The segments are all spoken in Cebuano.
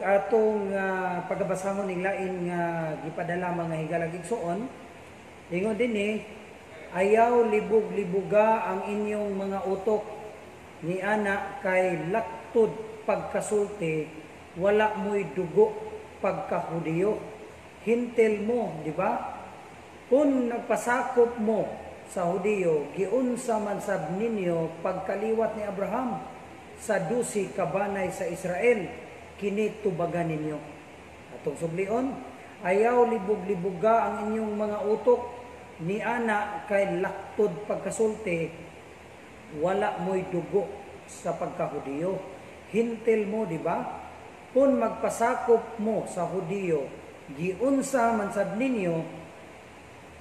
Atong pagabasahon ning lain nga gipadala, mga higalag igsuon. Ingon dinhi, "Ayaw libog-libuga ang inyong mga utok ni ana kay laktod pagkasulti, wala mo'y dugo pagkahudiyo. Hintil mo, di ba? Kung nagpasakop mo sa Hudiyo, giunsa man sab ninyo pagkaliwat ni Abraham sa 12 kabanay sa Israel, kini tubagan ninyo." Atong sublion, "Ayaw libog-libuga ang inyong mga utok ni ana kay laktod pagkasulti, wala mo'y dugo sa pagkahudiyo. Hintil mo, di ba? Kung magpasakop mo sa Hudiyo, giunsa man sad ninyo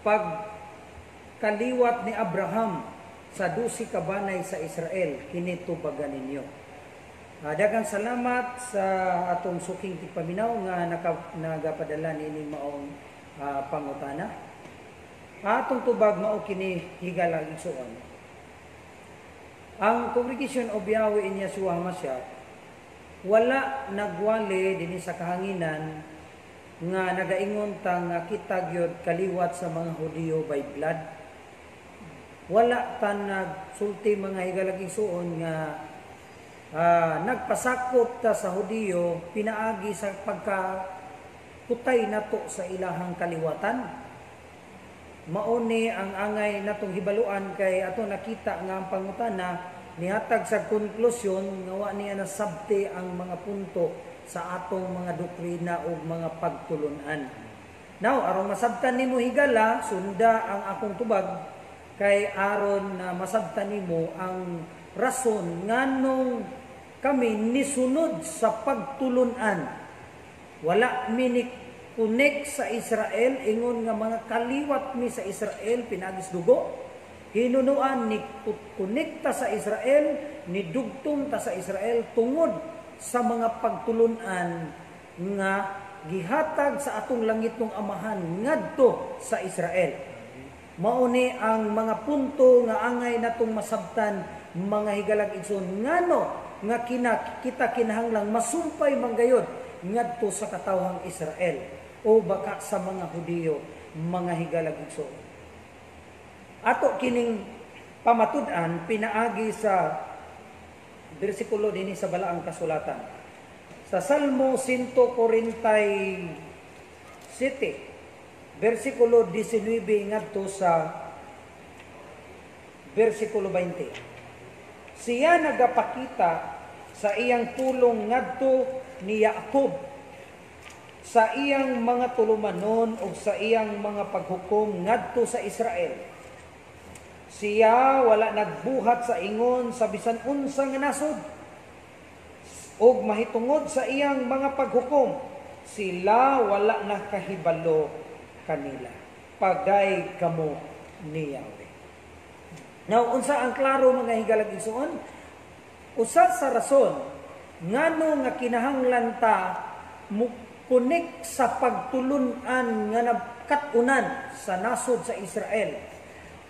pag kaliwat ni Abraham sa 12 kabanay sa Israel, kini tubagan ninyo." Daghang salamat sa atong suking tigpaminaw nga nagapadala niining maong pangutana. Atong tubag mao kini, higalang igsuon. Ang Congregation of Yahweh in Yeshua Hamashiach wala nagwali dinhi sa kahanginan nga nagaingon ta nga kita gyud kaliwat sa mga Hudiyo by blood. Wala ta nagsulti, mga higalag igsuon, nga nagpasakop ta sa Hudiyo pinaagi sa pagka putay nato sa ilahang kaliwatan. Mao ni ang angay natong hibaluan kay ato nakita nga ang pangutana nihatag sa konklusyon nga wa niya nasabti ang mga punto sa atong mga doktrina ug mga pagtulunan. Now, aron masabtan nimo, higala, sunda ang akong tubag kay aron na masabtan nimo ang rason nganong kami nisunod sa pagtulunan. Wala mi ni connect sa Israel ingon nga mga kaliwat mi sa Israel pinaagis dugo. Hinunuan ni konekta sa Israel, ni dugtong ta sa Israel tungod sa mga pagtulunan nga gihatag sa atong langitnong Amahan ngadto sa Israel. Mao ni ang mga punto nga angay natong masabtan, mga higalag igsoon, ngano nga kita kinahanglang masumpay manggayod ngadto sa katawhang Israel o baka sa mga Hudiyo, mga higalag igsoon. Ato kining pamatud-an pinaagi sa bersikulo dinhi sa Balaang Kasulatan. Sa Salmo 147 bersikulo 19 ngadto sa bersikulo 20. "Siya nagapakita sa iyang pulong ngadto ni Jacob, sa iyang mga tulumanon ug sa iyang mga paghukom ngadto sa Israel. Siya wala nagbuhat sa ingon sa bisan unsa nga nasod ug mahitungod sa iyang mga paghukom, sila wala nakahibalo kanila. Pagay kamo ni Yahweh." Now, unsa ang klaro, mga higalag igsuon? Usa sa rason ngano nga kinahanglan ta mo connect sa pagtulunan nga nagkat-unan sa nasod sa Israel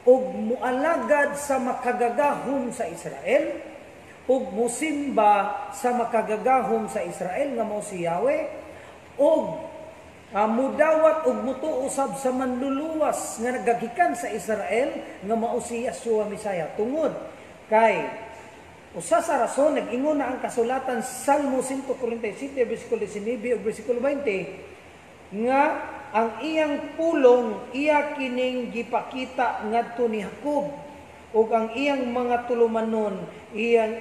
ug mualagad sa makagagahom sa Israel ug musimba sa makagagahom sa Israel nga mao si Yahweh ug mudawat ug mutuo usab sa manluluwas nga nagagikan sa Israel nga mao si Yeshua Mesaya, tungod kay usa sa rason, nag-ingon na ang kasulatan, Salmo 147 bersikulo 19 ug bersikulo 20, nga ang iyang pulong iya kining gipakita ngadto ni Jacob ug ang iyang mga tulumanon, iyang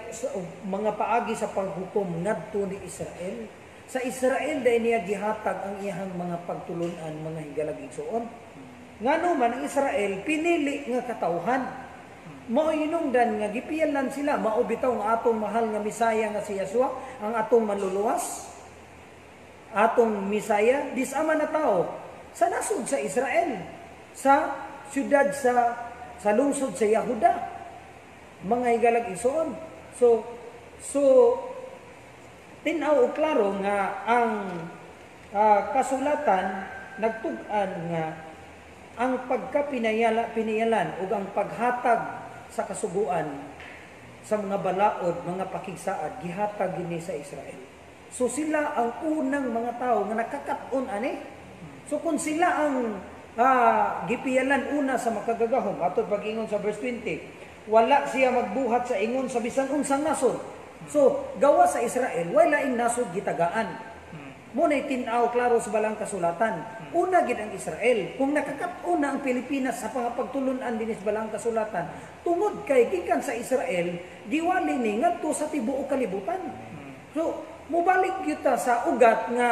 mga paagi sa paghukom ngadto ni Israel. Sa Israel dahil niya gihatag ang iyang mga pagtulunan, mga higalag igsuon. Ngano man ang Israel pinili nga katawhan. Mao hinungdan nga gipiyalan sila, mao bitaw nga atong mahal nga Misaya nga si Yeshua, ang atong manluluwas, atong Misaya, disama na tao sa nasod sa Israel, sa syudad sa lungsod sa Yahuda. Mga higalag igsoon. So tin-aw og klaro nga ang kasulatan nagtug-an nga ang pagkapinayala pinayalan ug ang paghatag sa kasuguan sa mga balaod, mga pakigsaad, gihatag gini sa Israel. So sila ang unang mga tao nga nakakat-on ani. So kung sila ang gipiyalan una sa Makagagahom, atod pag-ingon sa verse 20, wala siya magbuhat sa ingon sa bisan unsang nasod. So gawa sa Israel, wala laing nasod gitagaan. Mo na tin-aw klaro sa Balaang Kasulatan. Una gid ang Israel. Kung nakakat-on na ang Pilipinas sa pagtulun-an dinhi sa Balaang Kasulatan, tungod kay gikan sa Israel, giwali ni ngadto sa tibuok kalibutan. So mobalik gyud ta sa ugat nga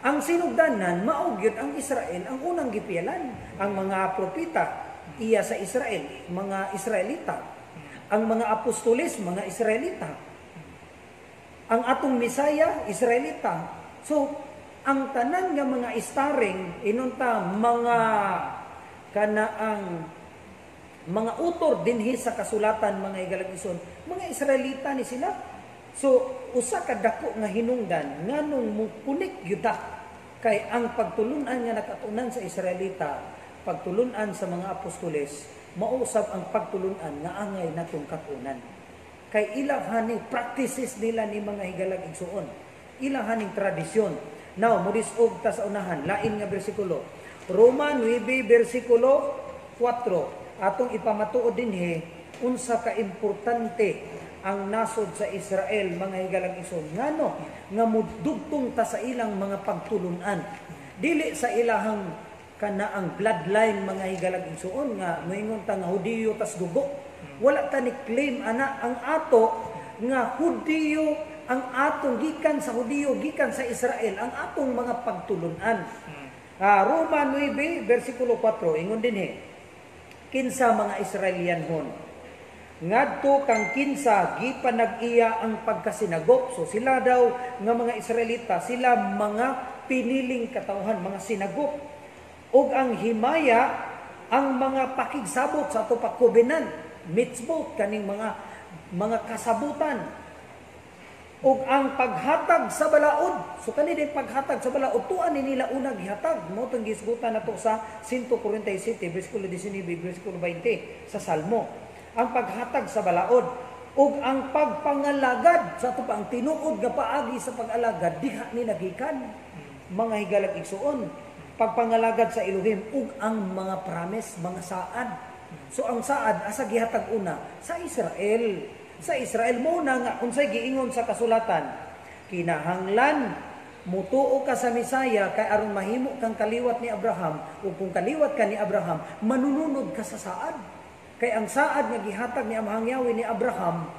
ang sinugdanan mao gyud ang Israel ang unang gipiyalan. Ang mga propeta iya sa Israel, mga Israelita. Ang mga apostoles, mga Israelita. Ang atong Mesaya, Israelita. So, ang tanan nga mga starring inunta mga kanaang mga utor dinhi sa kasulatan, mga higalag igsoon, mga Israelita ni sila. So, usa ka dako nga hinungdan nganong mukunik gyud ta kay ang pagtulunan nga nakatunan sa Israelita, pagtulunan sa mga apostoles, mausab ang pagtulunan nga angay natong katunan. Kay ilahang practices nila ni, mga higalag igsuon. Ilahaning tradisyon. Now, mudis-og ta sa unahan, lain nga bersikulo. Roma 9 bersikulo 4. Atong ipamatuod dinhi unsa ka importante ang nasod sa Israel, mga higalang igsoon. Ngano nga mudugtong ta sa ilang mga pagtulunan. Dili sa ilahang kanaang bloodline, mga higalang igsoon, nga moingon ta nga Hudiyo tas dugo. Wala ta ni claim ana. Ang ato nga Hudiyo, ang atong gikan sa Hudiyo, gikan sa Israel, ang atong mga pagtulunan. Roma 9 bersikulo 4, ingon dinhi. Kinsa mga Israelianhon? Ngadto kang kinsa gipanag-iya ang pagkasinagop. So sila daw nga mga Israelita, sila mga piniling katawhan, mga sinagop. Ug ang himaya, ang mga pakigsabot sa ato pa covenant, mitzvot, kaning mga kasabutan ug ang paghatag sa balaod. So kani din paghatag sa balaod, tuan ni nila una gihatag. Mo tong gisgutan nato sa 147 bersikulo 19 bersikulo 20 sa Salmo. Ang paghatag sa balaod ug ang pagpangalagad sa ato pa ang tinuod nga paagi sa pag-alagad diha ni nagikan, mga higalag igsuon, pagpangalagad sa Elohim ug ang mga promise, mga saad. So ang saad asa gihatag una? Sa Israel. Sa Israel mo na nga unsay giingon sa kasulatan, kinahanglan mutuo ka sa Mesaya kay aron mahimo kang kaliwat ni Abraham, ug kung kaliwat ka ni Abraham, manununod ka sa saad. Kay ang saad nga gihatag ni Amahang Yahweh ni Abraham,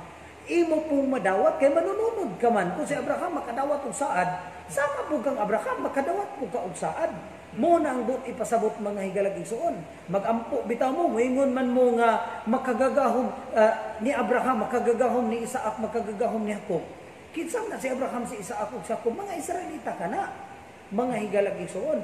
imo pong madawat kay manununod ka man. Kung si Abraham makadawat og saad, sama po kang Abraham makadawat po ka og saad. Mo na ang buot ipasabot, mga higalag igsuon. Magampo bitaw mo, moingon man mo nga makagagahom ni Abraham, makagagahom ni Isaac, makagagahom ni Jacob. Kinsa na si Abraham, si Isaac ug si Jacob? Mga Israelita ka na, mga higalag igsuon.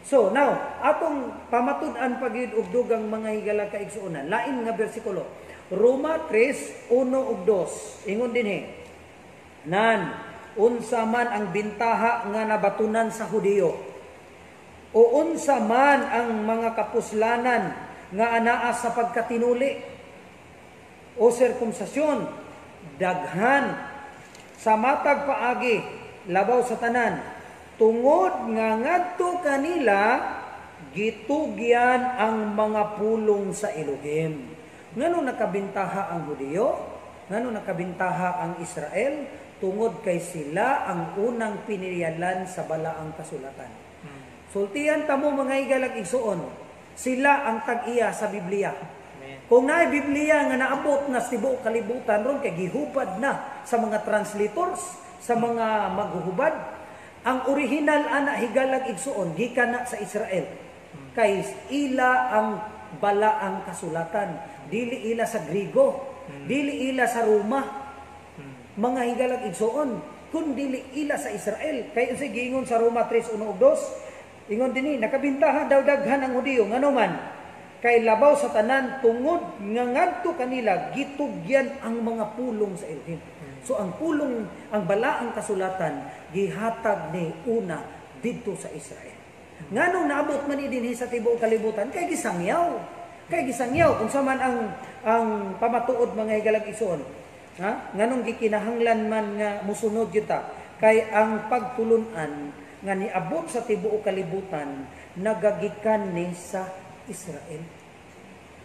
So now, atong pamatud-an pagyud og dugang, mga higalag kaigsuonan. Lain nga bersikulo. Roma 3:1 ug 2. Ingon dinhi. Nan, unsa man ang bintaha nga nabatunan sa Hudiyo o unsa man ang mga kapuslanan nga anaa sa pagkatinuli o sirkumsasyon, daghan sa matag paagi, labaw sa tanan tungod nga ngadto kanila gitugyan ang mga pulong sa Elohim. Ngano nakabintaha ang Hudiyo? Ngano nakabintaha ang Israel? Tungod kay sila ang unang pinilialan sa Balaang Kasulatan. Sultian ta mo, mga higalag igsuon, sila ang tag-iya sa Biblia. Amen. Kung naay Biblia nga naabot na sa tibuok kalibutan ron kay gihubad na sa mga translators, sa mga maghuhubad, ang original ana, higalag igsuon, gikan na sa Israel. Kay ila ang Balaang Kasulatan, dili ila sa Grigo, dili ila sa Roma. Mga higalag igsuon, kun dili ila sa Israel. Kay unsay giingon sa Roma 3:1 ug 2? Ingon dinhi, nakabintaha daw daghan ang Hudiyo, ngano man kay labaw sa tanan tungod nga ngadto kanila gitugyan ang mga pulong sa Elohim. So ang pulong, ang Balaang Kasulatan gihatag ni una didto sa Israel. Nganong naabot man ni dinhi sa tibuok kalibutan? Kay gisangyaw. Kay gisangyaw unsa man ang pamatuod, mga higalag igsoon. Ha? Nganong gikinahanglan man nga musunod gyud ta? Kay ang pagtulunan nga niabot sa tibuok kalibutan nagagikan ni sa Israel.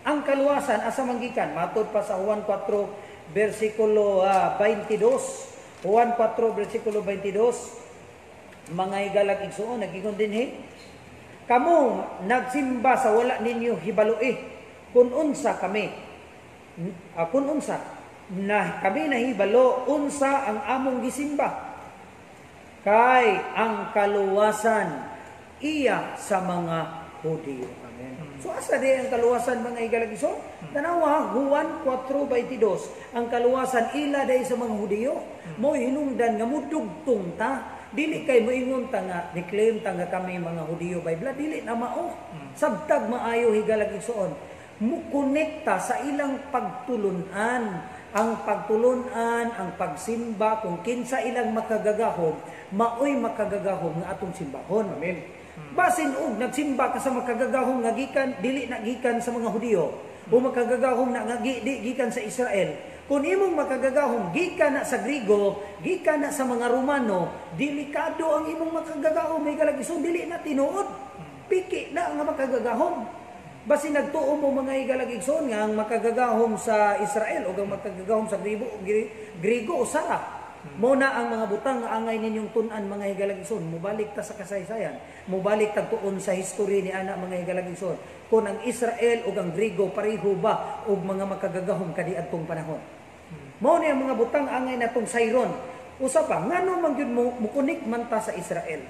Ang kaluwasan asa man gikan? Matud pa sa Juan 4 bersikulo 22. Juan 4 bersikulo 22, mga higalag igsuon, nagingon dinhi, "Kamo nagsimba sa wala ninyo hibaloi kun unsa kami, kun unsa na kami nahibalo unsa ang among gisimba, kay ang kaluwasan iya sa mga Hudiyo." Amen. So asa di ang kaluwasan, mga higalag igsoon? Tanawa, Juan 4:22. Ang kaluwasan ila dahil sa mga Hudiyo. Mo hinungdan nga mudugtong ta. Dili kay moingon ta nga ni-claim ta nga kami mga Hudiyo by blood, dili na mao. Sabtag maayo, higalag igsoon. Mukonekta sa ilang pagtulunan, ang pagtulunan, ang pagsimba, kung kinsa ilang makagagahom, maoy makagagahom nga atong simbahon. Amen. Basin og nagsimba ka sa makagagahom nga gikan dili na gikan sa mga Hudiyo o makagagahom na nga di gikan sa Israel. Kung imong makagagahom gikan na sa Grigo, gikan na sa mga Romano, delikado ang imong makagagahom, higalag igsoon, dili na tinuod. Piki na nga makagagahom. Basin nagtuo mo, mga higalag igsoon, nga ang makagagahom sa Israel o ang makagagahom sa Grigo usara. Mo na ang mga butang nga angay ninyong tun-an, mga higalag igsoon, mobalik ta sa kasaysayan, mobalik tag tuon sa history ni ana, mga higalag igsoon. Kung ang Israel ug ang Grigo pareho ba og mga makagagahom kaniadtong panahon. Mao ni ang mga butang angay natong sayron. Usa pa, ngano man gyud mo mukunik man ta sa Israel?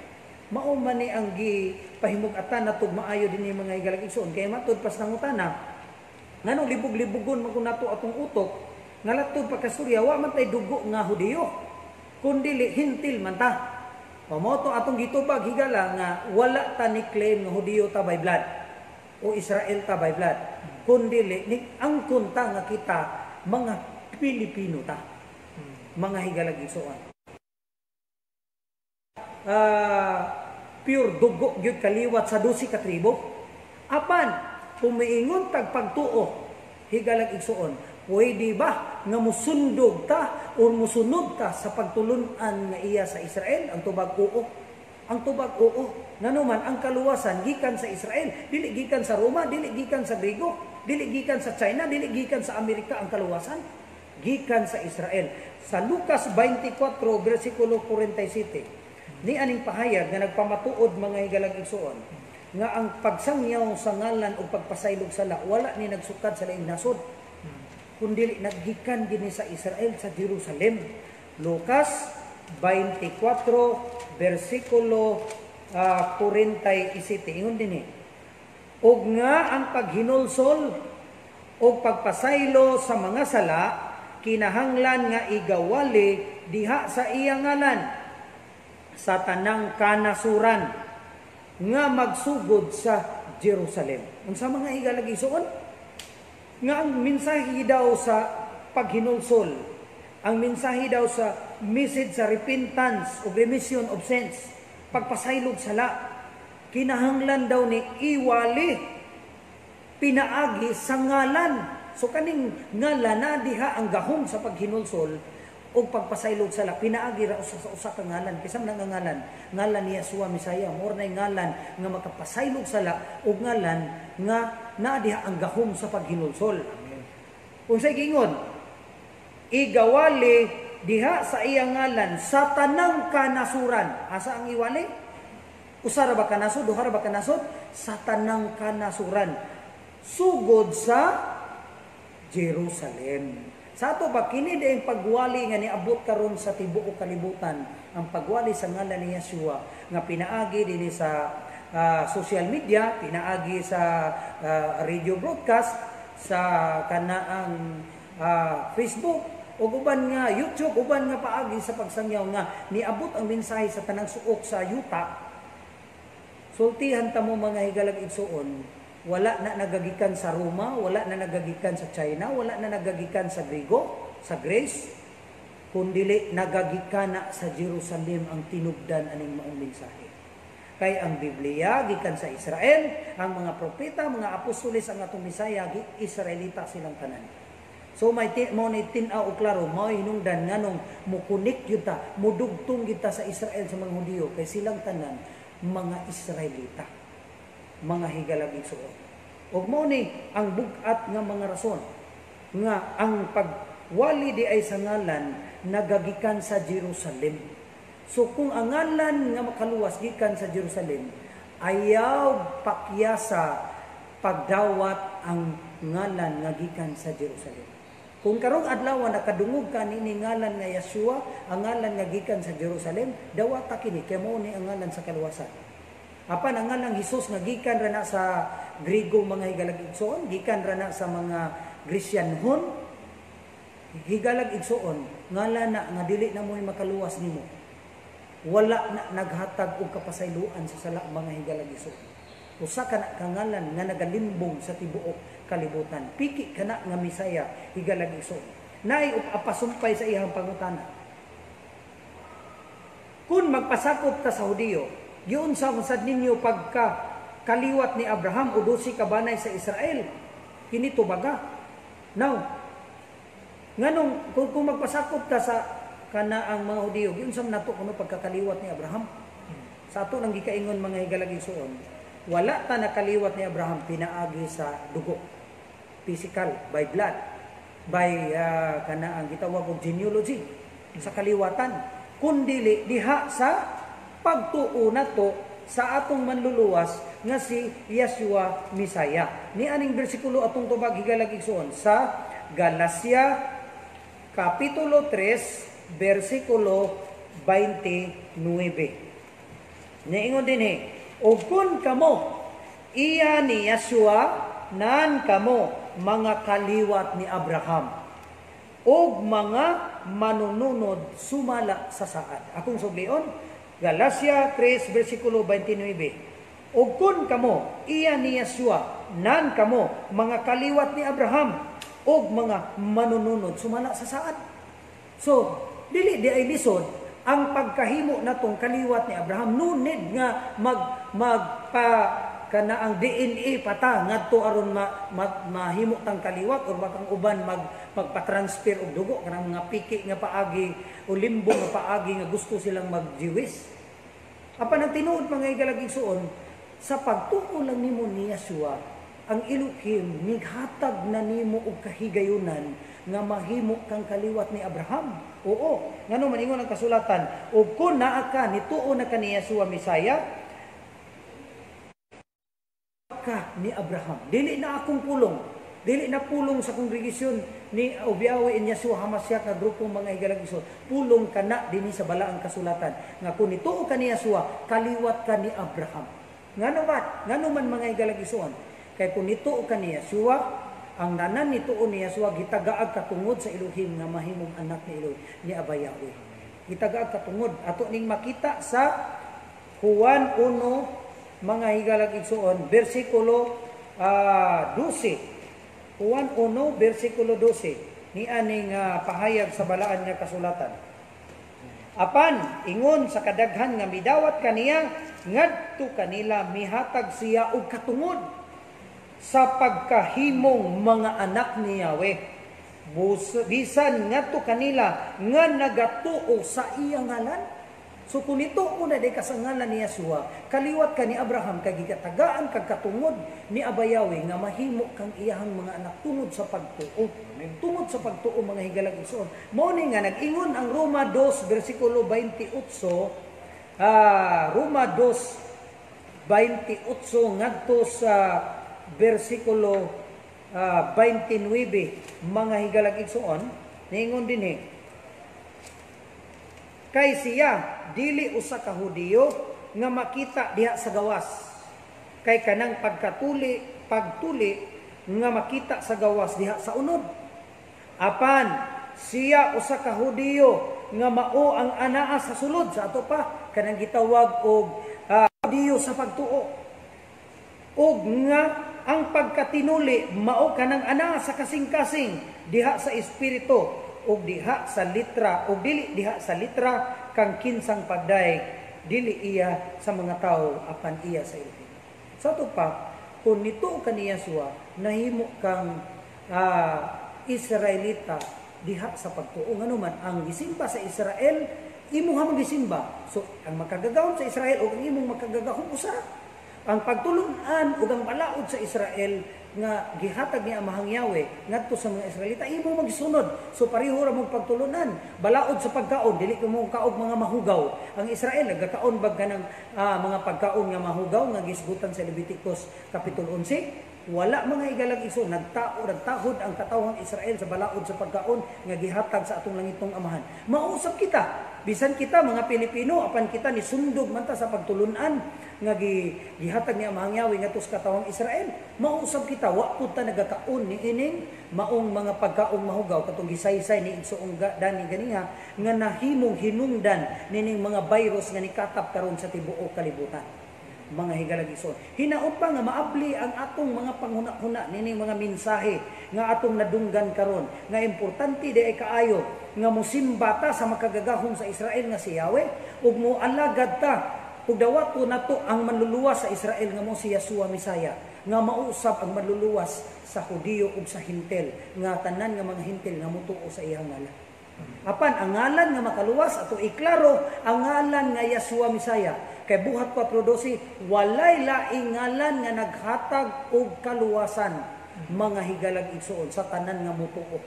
Mao man ni ang gipahimug-atan natog maayo dinhi, mga higalag igsoon, kay matud pas nangutana nganong libog-libugon man kun nato atong utok nga latod pagkasturya wa man tay dugo nga Hudiyo kundi Hentil man ta. O mao to atong gitubag, higala, nga wala ta ni claim nga Hudiyo ta by blood o Israel ta by blood, kundi ni angkon ta nga kita mga Pilipino ta, mga higalag igsoon. Pure dugo gyud kaliwat sa 12 ka tribo. Apan kung miingon tag pagtuo, higalag igsoon, pwede ba nga musundog ta o musunod ta sa pagtulunan nga iya sa Israel? Ang tubag, oo. Ang tubag, oo. Nganuman ang kaluwasan gikan sa Israel, dili gikan sa Roma, dili gikan sa Grigo, dili gikan sa China, dili gikan sa Amerika ang kaluwasan. Gikan sa Israel. Sa Lucas 24 versikulo 47, ni aning pahayag nga nagpamatuod, mga higalag igsoon, nga ang pagsangyaw sa ngalan o pagpasaylog sala wala ni nagsukad sa laing nasod kundi naggikan gini sa Israel, sa Jerusalem. Lucas 24 versikulo 47, ingon dinhi, "Ug nga ang paghinulsol o pagpasaylo sa mga sala kinahanglan nga igawali diha sa iya ngalan sa tanang kanasuran nga magsugod sa Jerusalem." Unsa, mga higalag igsoon? Nga ang mensahe daw sa paghinulsol, ang mensahe daw sa message sa repentance o remission of sins, pagpasaylog sala, kinahanglan daw ni iwali pinaagi sa ngalan. So kaning ngalan na diha ang gahom sa paghinulsol o pagpasaylog sala pinaagi ra usa sa usa ka ngalan. Kinsa man ang ngalan? Ngalan ni Yeshua Mesaya. Mao na ngalan nga makapasaylog sala ug ngalan nga naa diha ang gahom sa paghinulsol. Amen. Unsay giingon? Igawali diha sa iyang ngalan sa tanang kanasuran. Asa ang iwali? Usa ra ba ka nasod? Duha ra ba ka nasod? Sa tanang kanasuran. Sugod sa Jerusalem. Sa ato ba kini di pagwali nga niabot karon sa tibuok kalibutan, ang pagwali sa ngalan ni Yeshua nga pinaagi dinhi sa social media, pinaagi sa radio broadcast, sa kanaang Facebook ug uban nga YouTube, uban nga paagi sa pagsangyaw nga niabot ang mensahe sa tanang suok sa yuta. Sultihan ta mo, mga higalag igsuon, wala na nagagikan sa Roma, wala na nagagikan sa China, wala na nagagikan sa Grigo, sa Greece, kundili nagagikan na sa Jerusalem ang tinubdan aning maong mensahe. Kay ang Biblia gikan sa Israel, ang mga propeta, mga apostoles, ang atong Mesaya, Israelita silang tanan. So may mao ni tin-aw og klaro, mao hinungdan nganong mo-connect gyud ta, modugtong gyud ta sa Israel, sa mga Hudiyo, kay silang tanan mga Israelita, mga higalag igsuon. Ug mao ni ang bug-at nga mga rason nga ang pagwali di ay sa ngalan nagagikan sa Jerusalem. So kung ang ngalan nga makaluwas gikan sa Jerusalem, ayaw pakyasa pagdawat ang ngalan nga gikan sa Jerusalem. Kung karong adlaw nakadungog ka niini ngalan nga Yeshua, ang ngalan nga gikan sa Jerusalem, dawata kini kay mao ni ang ngalan sa kaluwasan. Apan ang ngalang Hesus nga gikan ra na sa Grigo, mga higalag igsoon, gikan ra na sa mga Grecianhon, higalag igsoon, ngalan na nga dili na mo'y makaluwas nimo. Wala na naghatag og kapasayloan sa sala, mga higalag igsoon. Usa ka na kangalan nga nagalimbong sa tibuok kalibutan. Piki kana nga Misaya, higalag igsoon. Naay apasumpay sa iyang pangutana. Kung magpasakop ta sa Hudiyo, giunsa man sad ninyo pagka kaliwat ni Abraham o 12 ka banay sa Israel? Kini tubaga. Now, nganong kung magpasakop ta sa kana ang mga Hudiyo, giunsa man nato kuno pagkakaliwat ni Abraham? Sa ato nang gikaingon, mga higalag igsoon, wala ta nakaliwat ni Abraham pinaagi sa dugo. Physical, by blood, by kana ang gitawag og genealogy sa kaliwatan. Kundili diha sa pagtuo nato sa atong manluluwas nga si Yeshua Misaya. Ni aning bersikulo atong tubag, higalag igsoon, sa Galacia kapitulo 3 bersikulo 29. Niingon dinhi, "Ug kun kamo iya ni Yeshua, nan kamo mga kaliwat ni Abraham ug mga manununod sumala sa saad." Akong sublion, Galacia 3 bersikulo 29. "Ug kun kamo iya ni Yeshua, nan kamo mga kaliwat ni Abraham ug mga manununod sumala sa saad." So, dili di ay lisod ang pagkahimo natong kaliwat ni Abraham. No need nga magpa kana ang DNA pata ngadto aron mahimo tang kaliwat or bakang uban magpa-transfer og dugo, kanang mga piki nga paagi o limbo nga paagi nga gusto silang magjiwis. Apan ang tinuod, mga higalag igsuon, sa pagtuo lang nimo ni Yeshua, ang Elohim nighatag na nimo og kahigayunan nga mahimo kang kaliwat ni Abraham. Oo, ngano man ingon ang kasulatan, ug kun naa ka nituo na ka ni Yeshua Mesaya ka ni Abraham. Dili na akong pulong. Dili na pulong sa kongregasyon ni Obiawe in Yeshua Hamashiach nga grupo, mga higalag igsoon. Pulong kana dinhi sa balaang kasulatan nga kung nituo ka ni Yeshua, kaliwat ka ni Abraham. Ngano ba? Ngano man, mga higalag igsoon? Kay kung nituo ka ni Yeshua, ang tanan nituo ni Yeshua gitagaag katungod sa Elohim nga mahimong anak ni Elohim, ni Abba Yahweh. Gitagaag katungod, ato ning makita sa Juan 1, mga higalag igsuon, bersikulo 12. Juan 1 bersikulo 12 ni aning pahayag sa balaan nga kasulatan. "Apan ingon sa kadaghan nga midawat kaniya, ngadto kanila mihatag siya og katungod sa pagkahimong mga anak ni Yahweh. Bisan ngadto kanila nga nagatuo sa iyang ngalan." So kung nituo na di ka sa ngalan ni Yeshua, kaliwat ka ni Abraham kay gikatagaan kag katungod ni Abba Yahweh nga mahimo kang iyahang mga anak tungod sa pagtuo. Tungod sa pagtuo, mga higalag igsoon. Mao ni nga nag-ingon ang Roma 2 bersikulo 28, Roma 2 28 ngadto sa bersikulo 29, mga higalag igsoon, niingon dinhi, "Kay siya dili usa ka Hudiyo nga makita diha sa gawas. Kay kanang pagtuli nga makita sa gawas diha sa unod. Apan siya usa ka Hudiyo nga mao ang anaa sa sulod." Sa ato pa kanang gitawag og Hudiyo sa pagtuo. "Ug nga ang pagkatinuli mao kanang anaa sa kasing-kasing diha sa espiritu ug diha sa litra ug dili diha sa litra kang kinsang pagdayeg, dili iya sa mga tawo apan iya sa Elohim." Sa ato pa, kung nituo ka ni Yeshua, nahimo kang Israelita diha sa pagtuo. Nganuman ang gisimba sa Israel, imuha man gisimba. So ang makagagahom sa Israel ug ang imong makagagahom usa. Ang pagtulun-an ug ang balaod sa Israel nga gihatag ni Amahang Yahweh ngadto sa mga Israelita, imo magsunod. So pareho ra mong pagtulunan. Balaod sa pagkaon, dili ko mo kaog mga mahugaw. Ang Israel nagakaon bag kanang mga pagkaon nga mahugaw nga gisgutan sa Leviticus kapitulo 11? Wala, mga higalang igsoon. Nagtao, nagtahod ang katawhang Israel sa balaod sa pagkaon nga gihatag sa atong langitong Amahan. Mausap kita, bisan kita mga Pilipino, apan kita ni sundog man ta sa pagtulunan nga gihatag ni Amahang Yahweh ngadto sa katawhang Israel. Mausap kita, wa pud ta nagakaon ni ining maong mga pagkaong mahugaw katong gisaysay ni igsoong Dani ganiha nga nahimong hinungdan nining mga virus nga nikatap karon sa tibuok kalibutan. Mga higalang igsoon, hinaot pa nga maabli ang atong mga panghuna-huna nining mga mensahe nga atong nadunggan karon, nga importante di ay kaayo nga mosimba ta sa makagagahom sa Israel nga si Yahweh, ug moalagad ta ug dawato nato ang manluluwas sa Israel nga mo si Yeshua Mesaya, nga mausab ang manluluwas sa Hudiyo ug sa Hintel, nga tanan nga mga Hintel nga motuo sa iyang ngalan. Apan ang ngalan nga makaluwas, ato iklaro ang ngalan nga Yeshua Mesaya. Kay Buhat 4:12, walay laing ngalan nga naghatag og kaluwasan, mga higalag igsoon, sa tanan nga motuo.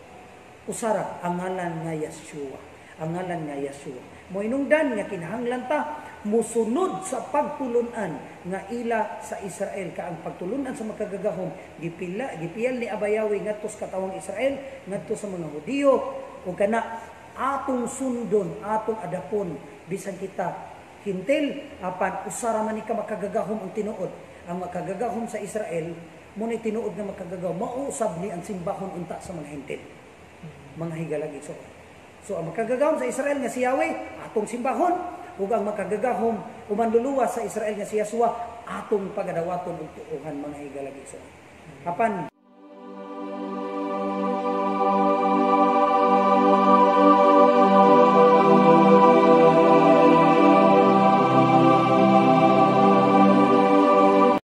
Usara ang ngalan nga Yeshua. Ang ngalan nga Yeshua. Moinungdan nga kinahanglan ta musunod sa pagtulunan nga ila sa Israel, ka ang pagtulunan sa makagagahom gipiyal ni Abayawi ngadto sa katawang Israel, ngadto sa mga Hudiyo, ug kana atong sundon, atong adapon, bisan kita Hintel, apan usara man ni ka makagagahom ang tinuod. Ang makagagahom sa Israel mo ni tinuod nga makagagahom, mausab ni ang simbahon unta sa mga Hintel. Mga higalag igsoon. So ang makagagahom sa Israel nga si Yahweh, atong simbahon, ug ang makagagahom o manluluwas sa Israel nga si Yeshua, atong pagadawaton ug tuohan, mga higalag igsoon. Apan